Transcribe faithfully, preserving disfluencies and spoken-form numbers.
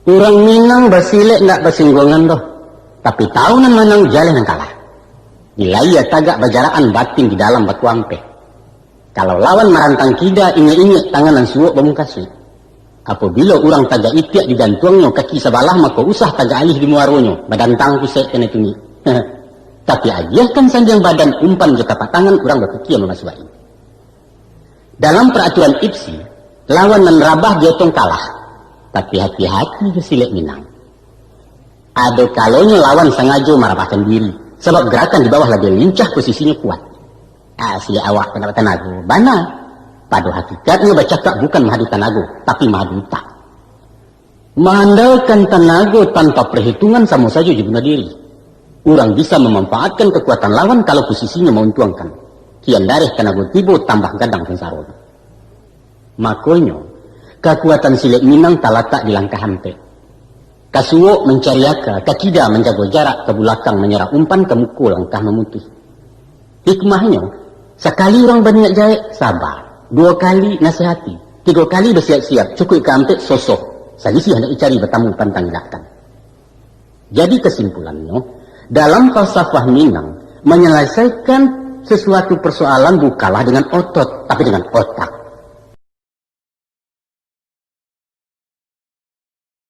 Urang Minang basilek ndak basingguangan doh, tapi tahu nan manang jaleh nan kalah. Di layia tagak bajarakan, batin di dalam bakuampeh. Kalau lawan marantang kida, ingek-ingek tangan nan suok bamungkasuik. Apabilo urang tagak itiak digantuangnyo kaki sabalah, mako usah tagak alih di muaronyo, badantang pusek kanai tunggik. Tapi agiahkan sandiang badan, umpan jo tapak tangan, urang bapikia mamasuaki. Dalam paraturan ipsi, lawan nan rabah diotong kalah. Tapi hati-hati jo silek Minang. Ado kalonyo lawan sangajo marabahkan diri, sabab garakan di bawah labiah lincah, posisinyo kuat. Ah, silek awak tu ndak batanago. Bana. Pado hakikatnyo bacakak bukan maadu tanago, tapi maadu utak. Maandalkan tanago tanpa perhitungan samo sajo jo bunuah diri. Urang bisa mamanfaatkan kakuatan lawan kalau posisinyo mauntuangkan. Kian dareh tanago tibo, tambah gadang sansaronyo. Makonyo, kakuatan silek Minang talatak di langkah ampek. Ka suok mancari aka, ka kida manjago jarak, ka bulakang manyarah umpan, ka muko langkah mamutuih. Hikmahnyo, sakali urang baniat jahek, saba. Duo kali nasihati. Tigo kali basiap-siap, cukuik ka ampek, sosoh. Salisiah ndak dicari, batamu pantang ilakkan. Jadi kasimpulannyo, dalam falsafah Minang, manyalasaikan sasuatu parsoalan bukanlah dengan otot, tapi dengan otak.